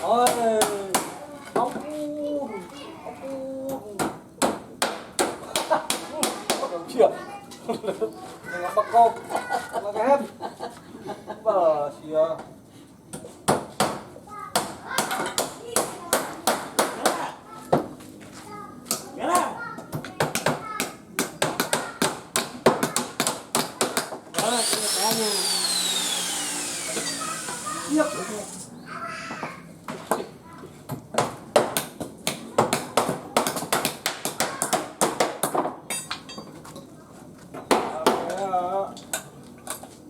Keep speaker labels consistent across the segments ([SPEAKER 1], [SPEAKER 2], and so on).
[SPEAKER 1] Oi. Ampun. Ampun. Sia. Ngapekok. Makan. Bah, sia. Siap.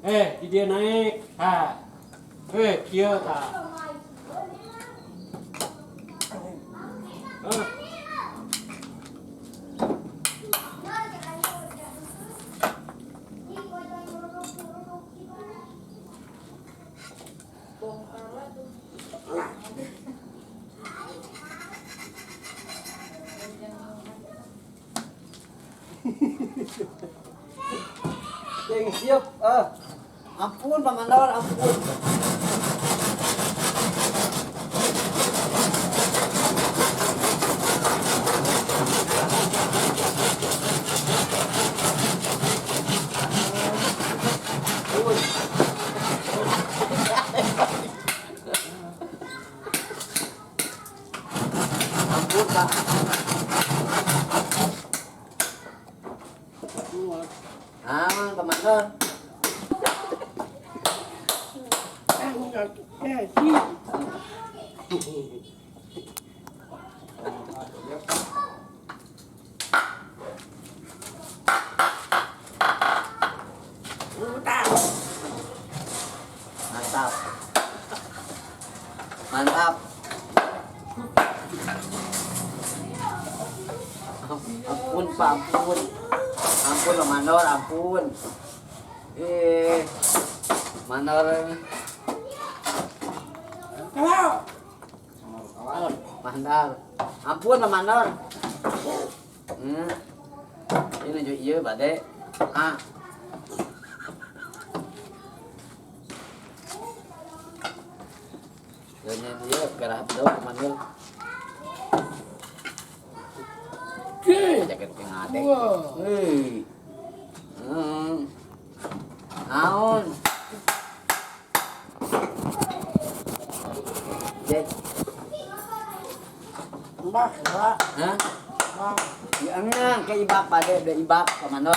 [SPEAKER 2] Eh, di dia naik. Ha. Eh, kieu tah. Ah.
[SPEAKER 1] Yang siap. Ah.
[SPEAKER 3] Ampun Pak Mandor, ampun. Ampun Pak. Aman Pak Mandor. Mantap. Mantap. Ampun Pak, ampun. Ampun Pak Mandor, ampun. Eh, Mandor. Mandor. Ampun Pak Mandor. Ini juga iya, Bade. Ah. Ganyan dia, kerah dong, Pak Mandor. Jaket pengadek. Hei. Naon? Jack. Hah? Ya enggak, ke ibak pade, udah ibak Pak Mandor.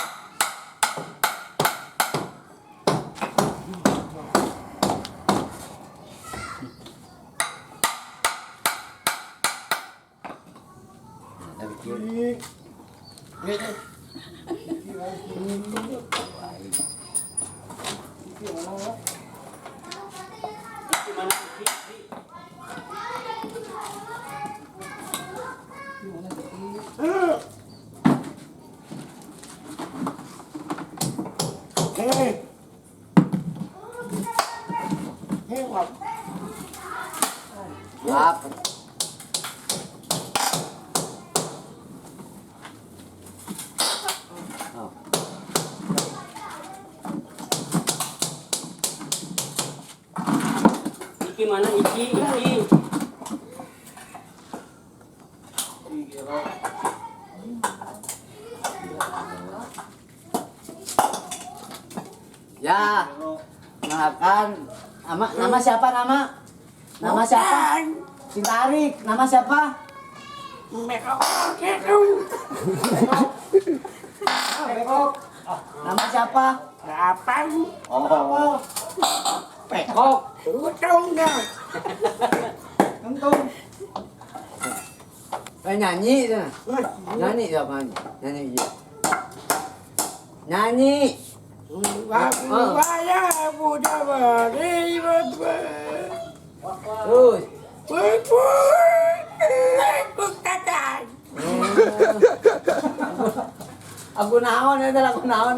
[SPEAKER 3] Nah, bikin.
[SPEAKER 2] Gimana Iki?
[SPEAKER 3] Maaf. Oh.
[SPEAKER 2] Iki mana Iki? Iki.
[SPEAKER 3] Ya, makan. Nama siapa nama? Nama siapa? Ditarik. Nama siapa? Nama siapa? Oh.
[SPEAKER 2] Pekok.
[SPEAKER 1] Kentung.
[SPEAKER 3] Eh, nyanyi sana. Nyanyi siapa nyanyi? Nyanyi iya. Nyanyi. Terus. Aku naon eta lagu naon.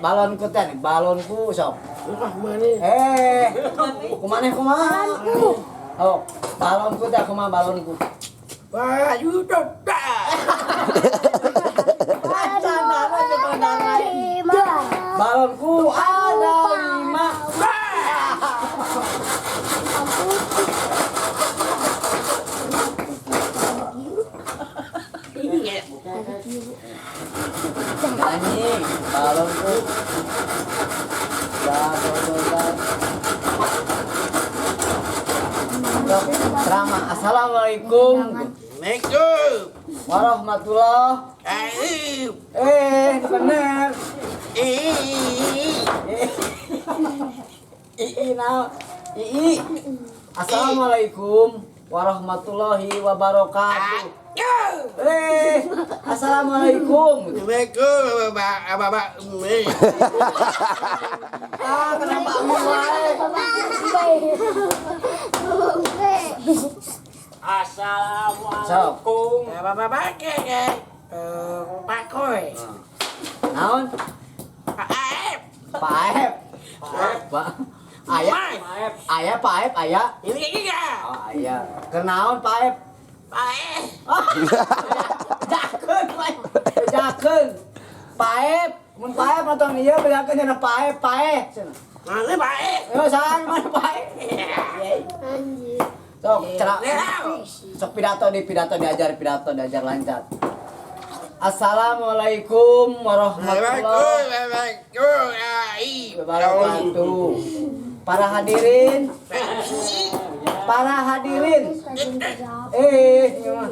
[SPEAKER 3] Balonku teh nih, balonku sok.
[SPEAKER 4] Wah, mana?
[SPEAKER 3] Eh, kumaha kumaha? Oh, balonku teh kumaha balonku?
[SPEAKER 4] Wah, YouTube dah.
[SPEAKER 5] Lima.
[SPEAKER 3] Balonku ada 5. Nyanyi, balonku. Balonku. Sok, ceramah. Assalamualaikum
[SPEAKER 4] Assalamualaikum.
[SPEAKER 3] warahmatullahi.
[SPEAKER 4] Aib.
[SPEAKER 3] Eh, bener.
[SPEAKER 4] Ih.
[SPEAKER 3] Ii na. Ii. Assalamualaikum warahmatullahi wabarakatuh. Eh, assalamualaikum.
[SPEAKER 4] Assalamualaikum, bapak, bapak.
[SPEAKER 3] Ah, kenapa mulai?
[SPEAKER 2] Assalamualaikum.
[SPEAKER 4] Bapak, bapak, Pak Koy.
[SPEAKER 3] Naon?
[SPEAKER 4] Pak Aib.
[SPEAKER 3] Pak Aep. Pak Ayah.
[SPEAKER 2] Maaf.
[SPEAKER 3] Ayah Pak Aep, ayah.
[SPEAKER 4] Ini iya.
[SPEAKER 3] Oh, ayah. Kenaon Pak Aep?
[SPEAKER 4] Pak Aib.
[SPEAKER 3] Bejakeun, Pak Aep. Bejakeun. Pak Aep, mun Pak Aep nonton ieu bejakeun cenah Pak Aep, Pak Aep. Cenah.
[SPEAKER 4] Mana Pak Aib?
[SPEAKER 3] Yo, saha mana Pak Aep?
[SPEAKER 5] Anjir.
[SPEAKER 3] Sok, cerah. Sok pidato di pidato diajar pidato diajar lancar. Assalamualaikum warahmatullahi wabarakatuh. Para hadirin, para hadirin. Eh, ini mah.